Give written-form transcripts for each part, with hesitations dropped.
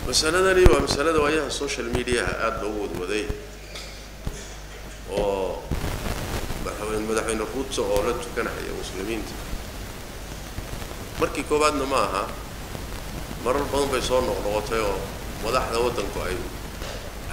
Masaladani waa masalada waayaha social mediaha aada loogu wadwaday oo madaxweyne Ruto oo la tukanaya muslimiinta. Markii koowaadna ma aha, marar badan bay soo noqnoqotay oo madaxda waddanku ay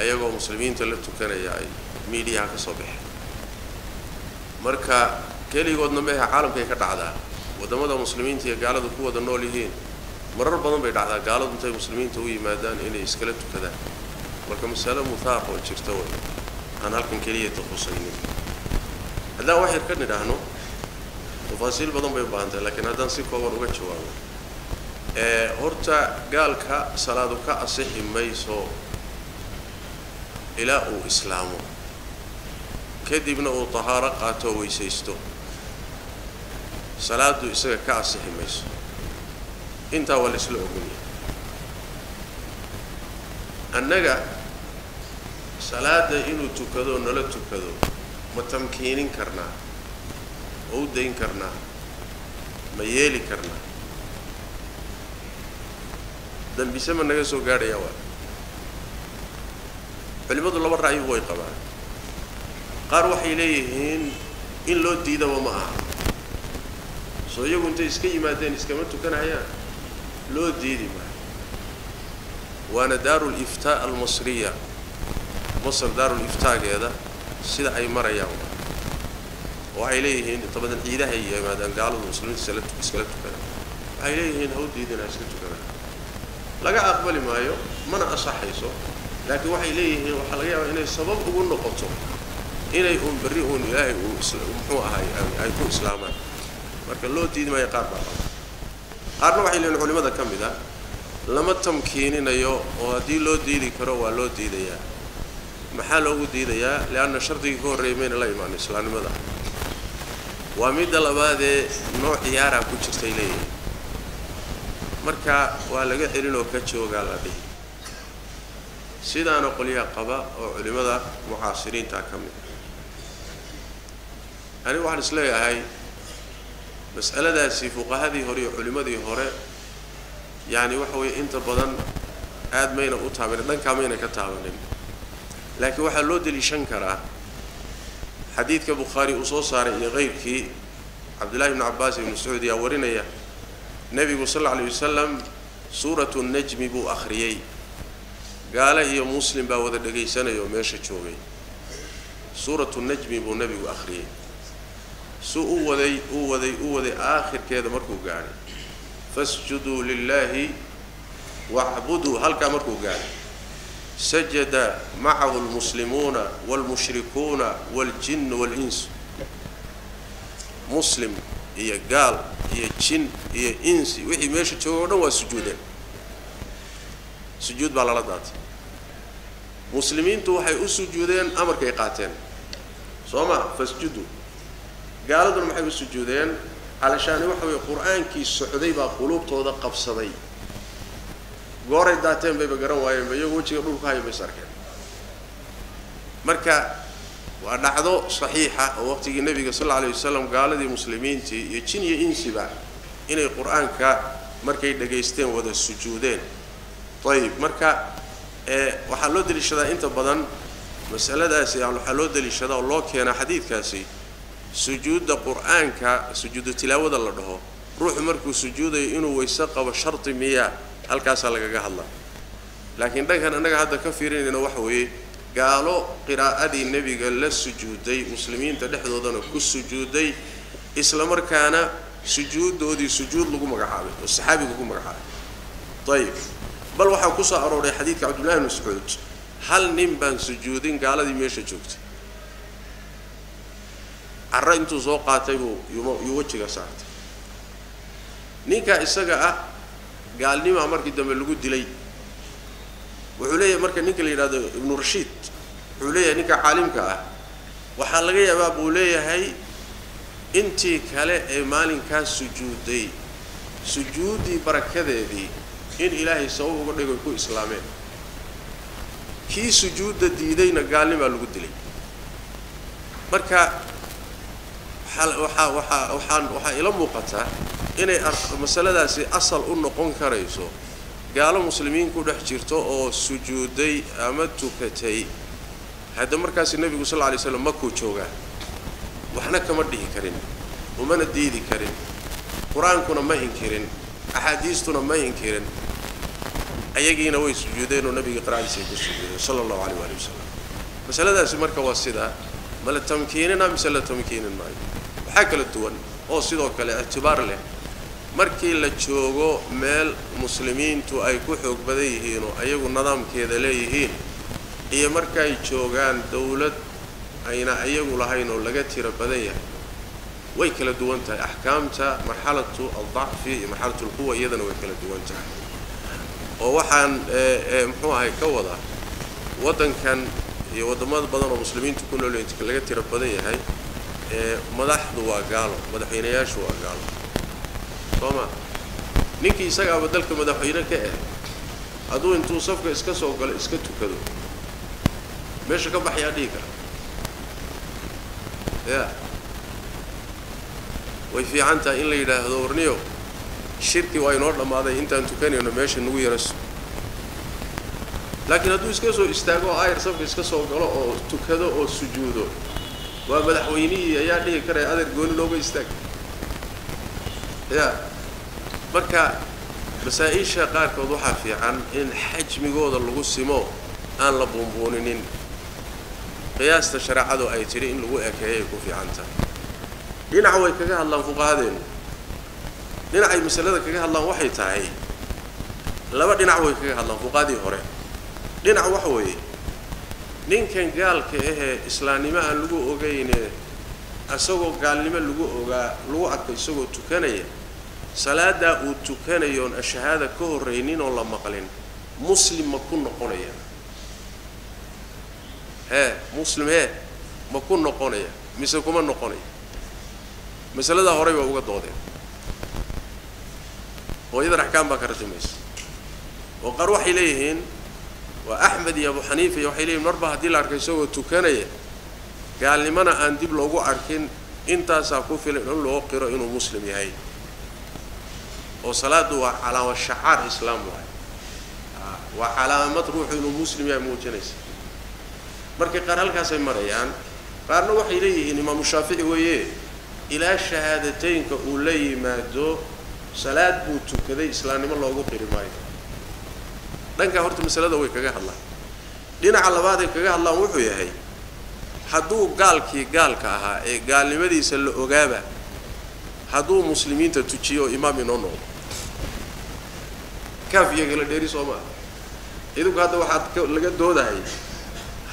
ayagoo muslimiinta la tukanaya ay miidiyaha ka soo baxeen. Marka keligoodna meeha, caalamkay ka dhacdaa. Waddamada muslimiinta iyo gaaladu ku wada nool yihiin marar badan bay dhacdaa gaaladu intay muslimiinta u yimaadaan inay iskala tukadaan. Marka masalo muthaaq oo jirta way, aan halkan keliya takhusaynin. Haddaan wax yar ka nidhaahno, tafaasiil badan bay u baahan tahay, laakiin haddaan si kooban uga jawaabo, horta gaalka salaadu ka asixi mayso ilaa uu islaamo, kadibna uu tahaaro qaato oo weysaysto. Salaadu isaga ka asixi mayso, intaa waa la isla ogolyahay. Annaga salaada inuu tukado, nala tukado, ma tamkiinin karnaa? Ma u dayn karnaa? Ma yeeli karnaa? Dambise ma naga soo gaadhayaa? Waa culimmadu laba ra'yibu way qabaan. Qaar waxay leeyihiin in loo diidaba ma aha, soo iyagu intay iska yimaadeen iskama tukanayaan, loo diidi maayo. Waana daaru liftaa almasriya, Masr daaruliftaageeda sida ay marayaan. Waxay leeyihiin inta badan ciidahay yimaadaan gaaladu, muslimiinta iskala tukadaan. Waxay leeyihiin ha u diidin, ha iska tukadaan, laga aqbali maayo mana asaxayso, laakiin waxay leeyihiin waxaa laga yaabaa inay sabab ugu noqoto inay uun berri uun Ilaahay uu muxuu ahay ay ku islaamaan. Marka loo diidi maayo qaar baa qaba. Qaarna waxay leeyihin, culimada ka mid ah, lama tamkiininayo oo haddii loo diidi karo waa loo diidayaa. Maxaa loogu diidayaa? Lianna shardigii ka horreeyay mayna la imaan, islaamnimada. Waa midda labaadee, nooc ciyaaraa ku jirtay leeyihin, marka waa laga celinoo ka joogaa la dhihi. Sidaana qolyaha qaba oo culimmada mucaasiriinta ka mid. Anigu waxaan is leeyahay mas'aladaasi fuqahadii hore iyo culimmadii hore, yacni waxa weeye, inta badan aad mayna u taabanin, dhankaa mayna ka taabanin, laakiin waxaa loo deliishan karaa xadiidka Bukhaari uu soo saaray iyo kayrkii. Cabdullahi ibnu Cabbaas, ibnu Mascuud yaa warinaya. Nebigu sal alla alayh wasalam suuratu najmi buu akhriyey, gaale iyo muslim baa wada dhegaysanaya oo meesha joogay. Suuratu najmi buu nebigu akhriyey, suu u waday, u waday, u waday, aakhirkeeda markuu gaadhay "fasjuduu lilaahi wacbuduu", halkaa markuu gaadhay, sajada macahu almuslimuuna waalmushrikuuna waaljinnu waalinsu. Muslim iyo gaal iyo jin iyo insi wixii meesha joogay o dhan waa sujuudeen, sujuud baa lala daatay. Muslimiintu waxay u sujuudeen amarkay qaateen, soo ma? Fasjuduu. Gaaladuna maxay u sujuudeen? Calashaani waxa weeye qur-aankii socday baa quluubtooda qabsaday. Gooray daateen bayba garan waayeenba, iyagoo wejiga dhulka haya bay is arkeen. Marka waa dhacdo saxiixa oo waqtigii nebiga sal alla alayh wasalam gaaladii, muslimiintii iyo jin iyo insiba inay qur-aanka markay dhegaysteen wada sujuudeen. Ayib, marka waxaa loo deliishadaa inta badan masaladaasi, waxaa loo deliishadaa oo loo keenaa xadiidkaasi sujuudda qur-aanka, sujuudu tilaawada la dhaho. Ruuxu markuu sujuudayo inuu weyse qabo sharti miyaa? Halkaasaa lagaga hadlaa. Laakiin dhankan annaga hadda ka fiirinayna waxa weeye gaalo qiraa'adii nebiga la sujuuday, muslimiinta dhexdoodana ku sujuuday, isla markaana sujuuddoodii sujuud lagu magacaabay oo saxaabigu ku magacaabay. Ayib, bal waxaa ku soo arooray xadiidka Cabdullahi bn Mascuud, hal nin baan sujuudin gaaladii meesha joogtay, carro intuu soo qaatay buu yuu wejiga saartay. Ninkaa isaga ah gaalnimaa markii dambe lagu dilay. Wuxuu leeyahay marka ninka la yidhahdo Ibnu Rashiid, wuxuu leeyahay ninka caalimka ah, waxaa laga yaabaa buu leeyahay intii kale ee maalinkaas sujuuday sujuuddii barakadeedii in Ilaahay sabab uga dhigoy ku islaameen. Kii sujuudda diidayna gaalnimaa lagu dilay. Marka waxaa waxaa waxaan waxaa ila muuqataa inay masaladaasi asal u noqon karayso. Gaalo muslimiin ku dhex jirto oo sujuuday ama tukatay, hadda markaasi nebigu sal lla alay slam makuu joogaa, waxna kama dhihi karin, umana diidi karin, qur-aankuna ma inkirin, axaadiistuna ma inkirin, ayagiina way sujuudeen oo nabiga qiraacdiisa ay ku sujuudeen sala allahu alayh waali wasalam. Masaladaasi marka waa sidaa, ma la tamkiinina mise la tamkiinin maayo? Waxaa kala duwan oo sidoo kale ictibaar leh markii la joogo meel muslimiintu ay ku xoog badan yihiin oo ayagu nidaamkeeda leeyihiin, iyo markay joogaan dawlad ayna ayagu lahayn oo laga tiro badan yahay, way kala duwan tahay axkaamta. Marxalatu aldacfi iyo marxalatu alquwa iyadana way kala duwan tahay. Oo waxaan muxuu ahay ka wadaa, waddankan iyo waddamada badan oo muslimiintu ku nool laga tiro badan yahay, madaxdu waa gaalo, madaxweynayaashu waa gaalo, soo ma? Ninkii isagaaba dalka madaxweyne ka ah hadduu intuu safka iska soo galo iska tukado, meesha ka baxayaa dhihi kara? Ya way fiican tahay in la yidhaahdo warniyo shirki waa inoo dhammaaday, intaan tukanayno meesha nagu yaraso. Laakiin hadduu iska soo istaago oo ayar safka iska soo galo oo tukado oo sujuudo, waa madaxweynihii, ayaa dhihi karaya adeer gooni looga istaag? Ya marka masaa-isha qaarkood waxaa fiican in xajmigooda lagu simo, aan la buunbuuninin. Qiyaasta shareecadu ay tidhi in lagu ekeeyay ku fiican tahay. Dhinac way kaga hadlaan fuqahadeennu, dhinacay masalada kaga hadlaan waxay tahay laba dhinac way kaga hadlaan fuqahadii hore. Dhinac waxa weeye, ninkan gaalka ahee islaamnimo aan lagu ogeyne, isagoo gaalnimo lagu ogaa lagu arkay isagoo tukanaya, salaadaa uu tukanayoon ashahaada ka horraynin oo la maqlin, muslim ma ku noqonaya? Hee, muslim hee ma ku noqonaya mise kuma noqonaya? Masaladaa horey baa uga doodeen oo iyadan axkaam baa ka ratimaysa. Oo qaar waxay leeyihiin, waa Axmed iyo Abu Xaniifa iyo waxay leeyihin, marba haddii la arkay isagoo tukanaya, gaalnimona aan dib loogu arkin, intaasaa ku filan in loo qiro inuu muslim yahay, oo salaaddu waa calaama shacaar islaam waay, waa calaamad ruuxu inuu muslim yahay muujinaysa. Markay qaar halkaasay marayaan. Qaarna waxay leeyihiin, imaamu Shaafici weeye, ilaa shahaadateynka uu la yimaado salaad buu tukaday islaamnimo loogu qiri maayo. Dhankaa horta masalada way kaga hadlaan. Dhinaca labaaday kaga hadlaan wuxuu yahay, hadduu gaalkii gaalka ahaa ee gaalnimadiisa la ogaaba hadduu muslimiinta tujiyo oo imaam inoo noqdo, kaaf iyo kala dheeri, soo maa? Idinku hadda waxaad laga doodahay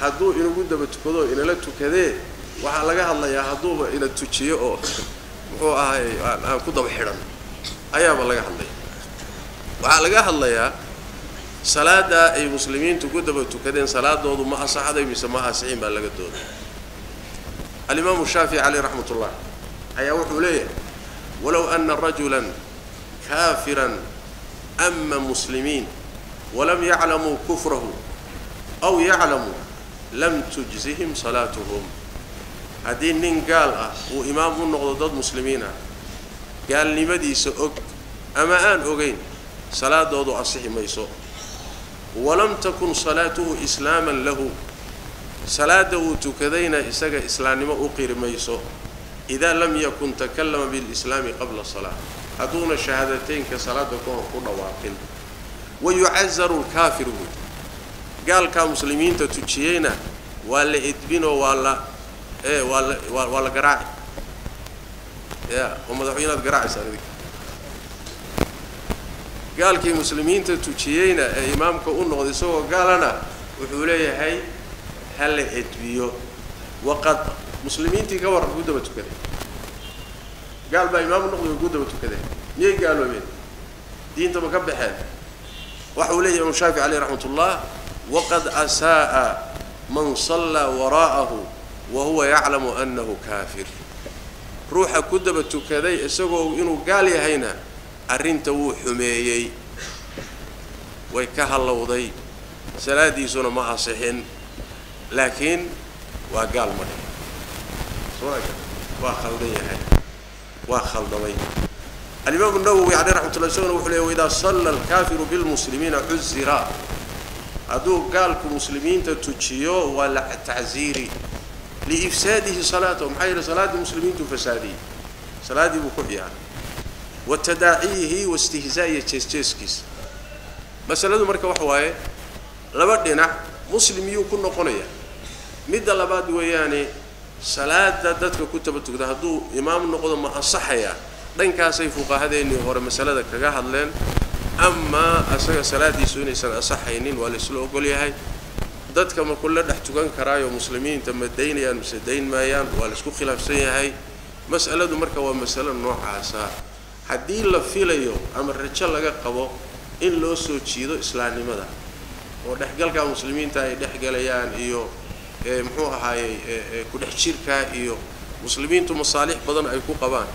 hadduu inagu daba tukado inala tukadee, waxaa laga hadlayaa hadduuba ina tujiyo oo muxuu ahay aan ku daba xidhan ayaaba laga hadlaya. Waxaa laga hadlayaa salaadaa ay muslimiintu ku daba tukadeen, salaadoodu ma asaxday mise ma asixin baa laga dooday. Alimaamu Shaafici caleyh raxmat ullah ayaa wuxuu leeyahay, walow ana rajulan kaafiran ama muslimiin walam yaclamuu kufrahu aw yaclamuu lam tujzihim salaatuhum. Haddii nin gaal ah uu imaam u noqdo dad muslimiin ah, gaalnimadiisa og ama aan ogayn, salaadoodu asixi mayso. Walam takun salaatuhu islaaman lahu, salaada uu tukadayna isaga islaamnimo u qiri mayso, idaa lam yakun takallama bilislaami qabla salaa, hadduuna shahaadateynka salaada ka hor ku dhawaaqin. Wayucazaru lkaafir buud, gaalkaa muslimiinta tujiyeyna waa la edbinoo waa la waa la garaaci. Ya oo madaxweynaad garaacaysaa idinka? Gaalkii muslimiinta tujiyeyna ee imaamka u noqday isagoo gaalana, wuxuu leeyahay ha la edbiyo. Waqad muslimiintii ka warran ku daba tukaday, gaal baa imaam u noqday way ku daba tukadeen, miyay gaaloobeen? Diinta ma ka baxeen? Waxa uu leeyahay imaam Shaafici caleyh raxmat ullah, waqad asaa'a man sallaa waraa'ahu wa huwa yaclamu annahu kaafir. Ruuxa ku daba tukaday isagoo inuu gaal yahayna arrinta wuu xumeeyey, way ka hallowday, salaadiisuna ma asixin, laakiin waa gaal ma dhihin, waa khaldan yahay, waa khaldamay. Alimaamu Nawowi caleyh raxmatullah isaguna wuxuu leeyahy waidaa salla alkaafiru bilmuslimiina cuzira, hadduu gaalku muslimiinta tujiyo waa la tacziiri liifsaadihi salaatahu, maxaa yeele salaaddii muslimiintuu fasaadiyey, salaaddii buu ku ciyaaray, wa tadaaciyihi wa istihzaa'iya jeesjeeskiisa. Masaladu marka waxa waaye laba dhinac, muslim miyuu ku noqonaya? Midda labaad weeyaane salaada dadka ku tabatugda hadduu imaam noqdo ma ansaxayaa? Dhankaasay fuqahadeennii hore masalada kaga hadleen. Amaa asaga salaadiisu inaysan ansaxaynin waa laysla ogol yahay. Dadka ma kula dhex tukan karaayo muslimiinta ma daynayaan mise dayn maayaan waa laisku khilaafsan yahay. Mas'aladu marka waa masalo noocaasa. Haddii la filayo ama rajo laga qabo in loo soo jiido islaamnimada oo dhexgalka muslimiinta ay dhexgalayaan iyo muxuu ahaayey ku dhex jirka iyo muslimiintu masaalix badan ay ku qabaan,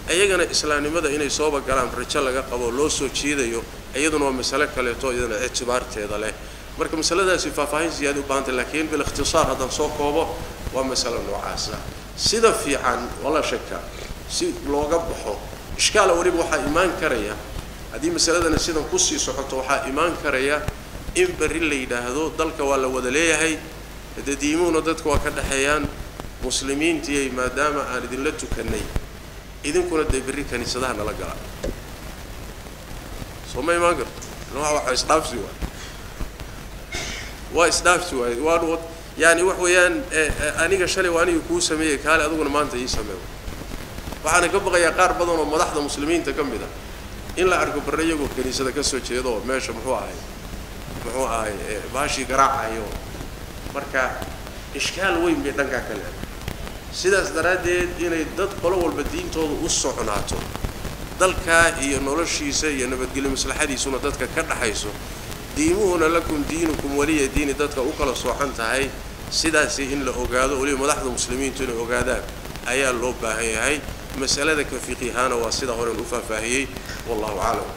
ayagana islaamnimada inay sooba galaan rajo laga qabo loo soo jiidayo, iyaduna waa masalo kaleeto iyadana ictibaarteeda leh. Marka masaladaasi faahfaahin siyaada u baahantay, laakiin bilikhtisaar haddaan soo koobo waa masalo noocaasa. Sida fiican walaa shaka si looga baxo ishkaala weliba waxaa imaan karaya haddii masaladana sidan kusii socoto, waxaa imaan karaya in berri la yidhaahdo dalka waa la wada leeyahay, hadee diimuhuna dadka waa ka dhexeeyaan, muslimiintiyay maadaama aan idinla tukannay idinkuna dee berri kaniisadaha nala gala. Soo ma imaan karto? Waa isdhaafsi waay, waa isdhaafsi waay. Waan yaani wax weeyaan aniga shalay waa anigii kuu sameeyey, kaale adiguna maanta ii sameeyo. Waxaana ka baqayaa qaar badan oo madaxda muslimiinta ka mid ah in la arko barre iyagoo kaniisada ka soo jeedo oo meesha muxuu ahay baashii garaacayo. Marka ishkaal weyn bay dhankaa ka leedahay. Sidaas daraaddeed inay dad qolo walba diintooda u socnaato, dalkaa iyo noloshiisa iyo nabadgelyo maslaxadiisuna dadka ka dhaxayso, diimuhuna lakum diinukum waliya diini dadka u kala soocan tahay, sidaasi in la ogaado weliba madaxda muslimiintu inay ogaadaan ayaa loo baahan yahay. Masalada ka fiqihaana waa sida horen u faahfaahiyey, wallahu aclam.